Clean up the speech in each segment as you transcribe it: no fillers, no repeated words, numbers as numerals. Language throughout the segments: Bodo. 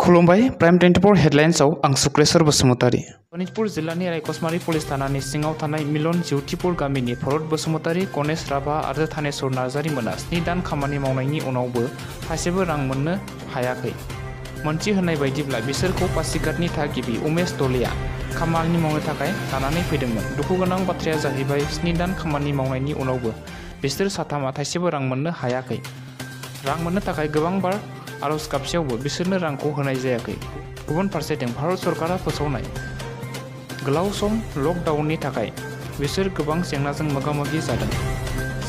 खुलुमबाय प्राइम 24 हेडलाइन्सआव आं सुक्लेश्वर बसुमतारी। सनितपुर जिल्लानि रायकसमारि पुलिस थानानि सिङाव थानाय मिलन जिउथिपुर गामिनि भरत बसुमतारी, गणेश राभा आरो थानेश्वर नार्जारी मोना 7 दान खामानि मावनायनि उनावबो थाइसेबो रां मोननो हायाखै। मोनथि होनाय बायदिब्ला बिसोरखौ पासिघाटनि थागिबि उमेश दलेया खामानि मावनो थाखाय लानानै फैदोंमोन। दुखुगोनां बाथ्राया जाहैबाय 7 दान खामानि मावनायनि उनावबो बिसोर साथामा थाइसेबो रां मोननो हायाखै। रां मोननो थाखाय गोबां बार आरज गाबसेयावबो बिसोरनो रांखौ होनाय जायाखै। गुबुन फारसेथिं भारत सरकारा फोसावनाय गोलाव सम लकडाउननि थाखाय बिसोर गोबां जेंनाजों मोगा-मोगि जादों।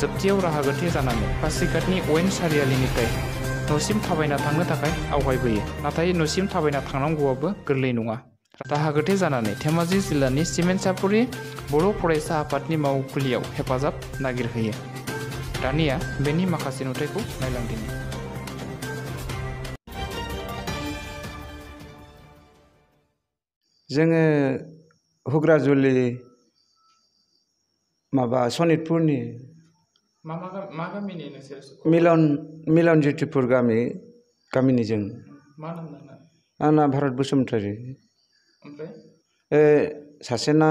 जोबथियाव राहा गोथे जानानै पासिघाटनि अवेन सारियालिनिफ्राय न'सिम थाबायना थांनो थाखाय आवगायबोयो। नाथाय न'सिम थाबायना थांनांगौआबो गोरलै नङा। राहा गोथे जानानै धेमाजि जिल्लानि सिमेन्टसापुरि बर' फरायसा आफादनि मावखुलियाव हेफाजाब नागिरहैयो। दानिया बेनि माखासे नुथायखौ नायलांदिनि। जोङो हुग्राजुलि सनितपुरनि मा गामिनि नोंसोर? मिलन जिउथिपुर गामिनि जों। मा नाम नोंना? आंना भारत बसुमतारी। ओमफ्राय सासेना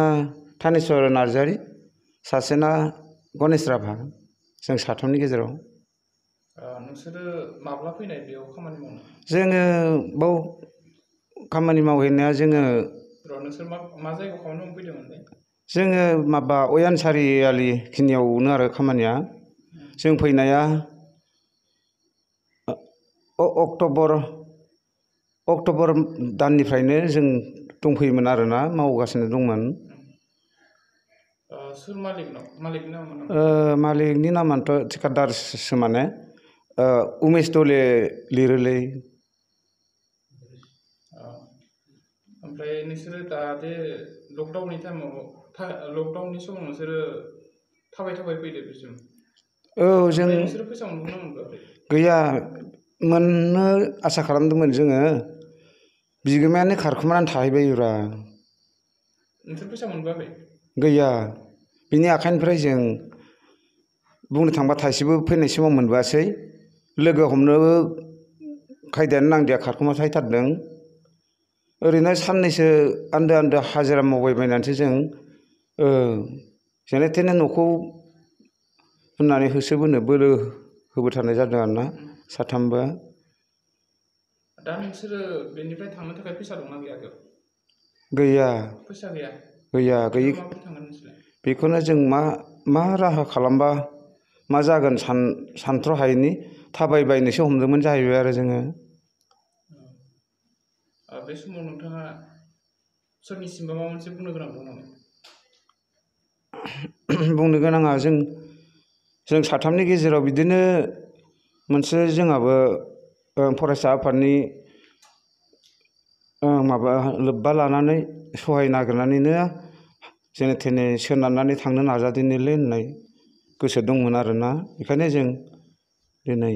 थानेश्वर नार्जारी, सासेना गणेश राभा। जों साथामनि गेजेराव। नोंसोरो माब्ला फैनाय बेयाव खामानि मावनो? जोङो बाव खामानि मावहैनाया नोंसोर मा जायगायाव खामानि मावनो फैदोंमोन? जोङो अयान सारियालि खिनियावनो आरो खामानिया। जों फैनाया अक्ट'बर दाननिफ्रायनो जों दंफैयोमोन आरोना, मावगासिनो दंमोन। सोर मालिकनि नामा? मालिकनि नामानोथ' थिकादारसो, माने उमेश दले लिरोलै। ओमफ्राय नोंसोरो दा बे लकडाउननि समाव नोंसोरो थाबाय फैदो बिसिम? औ, जों नोंसोरो फैसा मोनगोन ना मोनबोआखै? गैया, मोननो आसा खालामदोंमोन जोङो। बिगोमायानो खारखुमानानै थाहैबायब्रा। नोंसोर फैसा मोनबोआखै? गैया, बिनि आखाइनिफ्राय जों बुंनो थांबा थाइसेबो फैनाय समाव मोनबोआसै। लोगो हमनोबो खायदायानो नांदिया, खारखुमा थाहैथारदों। ओरैनो साननैसो आन्दो हाजिरा मावबायबायनानैसो जों जेने थेने न'खौ होननानै होसोबोनो बोलो होबोथारनाय जादों आरोना, साथामबो। दा नोंसोरो बेनिफ्राय थांनो थाखाय फैसा दंना गैया? गैया। फैसा गैया? गैया। माबोरै थांगोन नोंसोरलाय? बेखौनो जों मा राहा खालामबा मा जागोन सानथ्र' हायैनि थाबायबायनोसो हमदोंमोन जाहैबाय आरो जोङो। बे समाव नोंथाङा सोरनिसिमबा माबा मोनसे बुंनो गोनां दं नामा? बुंनो गोनाङा जों साथामनि गेजेराव बिदिनो मोनसे जोंहाबो फरायसा आफादनि लोब्बा लानानै सहाय नागिरनानैनो जेने थेने सोनारनानै थांनो नाजादोंलै होननाय गोसो दंमोन आरोना। बेखायनो जों दिनै